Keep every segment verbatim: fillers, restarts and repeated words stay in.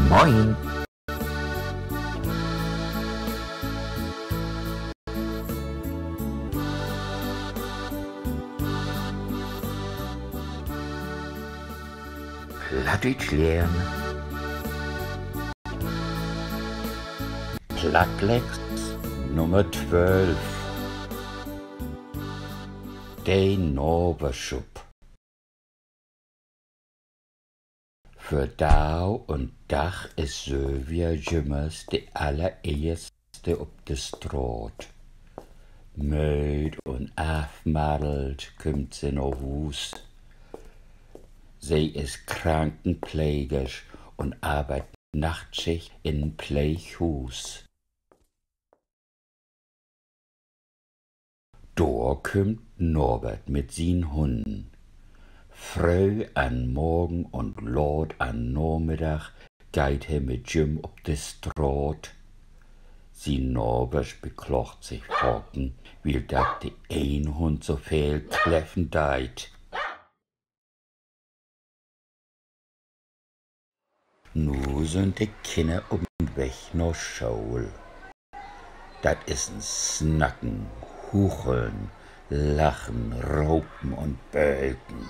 Moin. Plattdüütsch lehren. Plattlex Nummer twölf. De Naverschup. Vör Dau un Dag is Sylvia jümmers de allereerste op de Straat. Mööd un afmaddelt kümmt se na Huus. Se is Krankenplegersch un arbeidt Nachtschicht in en Pleeghuus. Dor kümmt Norbert mit sien Hunnen. Fröh an Morgen un laat an Namiddag geiht he mit jüm op de Straat. Sien Naversch beklaagt sik faken, wiel dat de een Hund so veel kläffen deit. Nu sünd de Kinner op'n Weg na School. Dat is en Snacken, Hucheln, Lachen, Ropen un Bölken.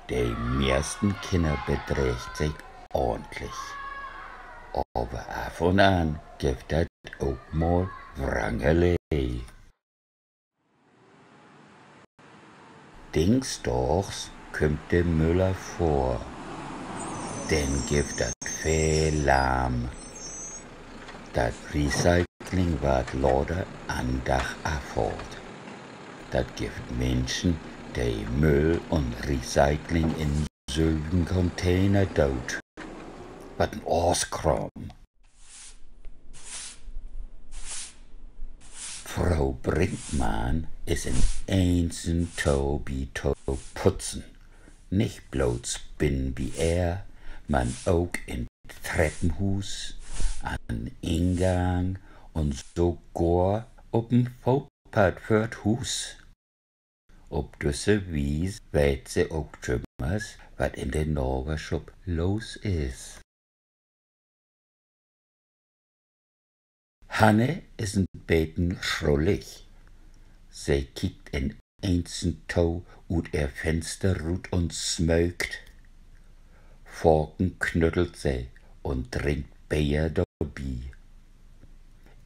De meersten Kinner bedreegt sik ordentlich. Aver af un an gifft dat ok mal Wrangelee. Dingsdaags kümmt de Müller vör. Denn gifft dat veel Larm. Dat Recycling warrt later an'n Dag afhaalt. Dat gifft Minschen, de Müll un Recycling in sülven Container doot. Wat en Aaskraam. Fro Brinkmann is in eensen to bi to putzen. Nich blots binnen bi ehr, man ok in't Treppenhuus, an'n Ingang un sogor op'n Footpadd vör't Huus. Op düsse Wies weet se ok jümmers, wat in de Naverschup los is. Hanne is en beten schrullig. Se kiekt in eensen to ut ehr Finster rut un smöökt. Faken knüttelt se un drinkt Beer dorbi.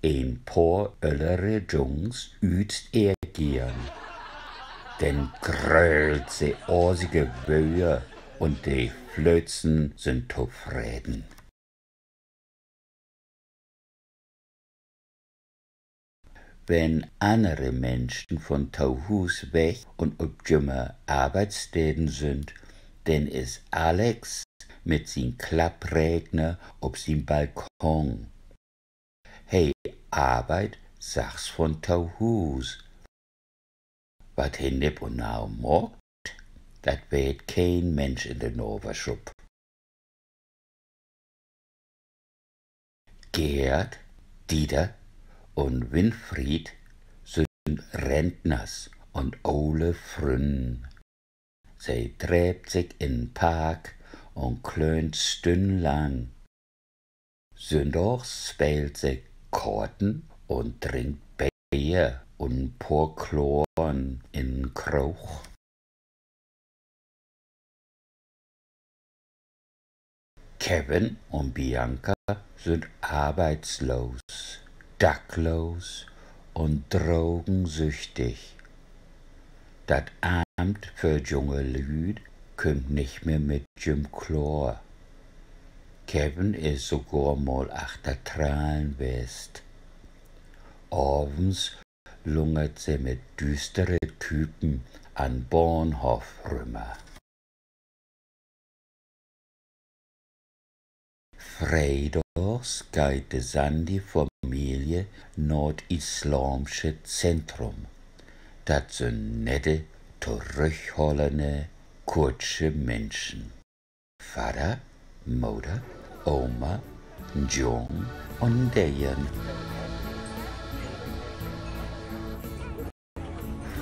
En poor öllere Jungs üüzt ehr geern. Denn gröölt se asige Wöör un de Flözen sünd tofreden. Wenn annere Minschen vun to Huus weg un op jümmer Arbeitssteden sünd, denn is Alex mit sien Klapprekner op sien Balkon. He arbeidt sachs vun to Huus. Wat he nipp un nau maakt, dat weet keen Minsch in de Naverschup. Gerd, Dieter un Winfried sünd Rentners un ole Frünnen. Se dreept sik in'n Park un klöönt stünnenlang. Sünndags speelt se Korten un drinkt Beer un en poor Kloren in'n Kroog. Kevin un Bianca sünd arbeitslos, dacklos un drogensüchtig. Dat Amt för junge Lüüd kümmt nich mehr mit jüm klor. Kevin is sogor mal achter Trallen west. Avends lungert se mit düüstere Typen an'n Bahnhoff rümmer. Freedags geiht de Sandi-Familie na't islaamsche Zentrum. Dat sünd nette, torüchhollene, kurdsche Minschen. Vadder, Moder, Oma, Jung un Deern.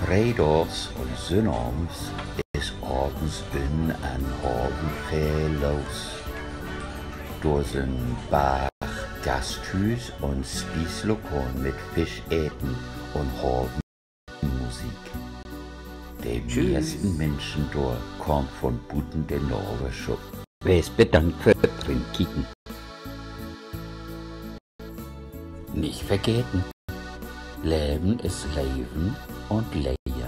Freedags un sünnavends is avends binnen an'n Haven veel los. Dor sünd Bar, Gasthüüs un Spieslokalen mit Fischeten un Havenmusik. De mehrsten Minschen dor kaamt von buten de Naverschup. Wees bedankt för 't Rinkieken. Nich vergeten: Leven is Leven un Lehren.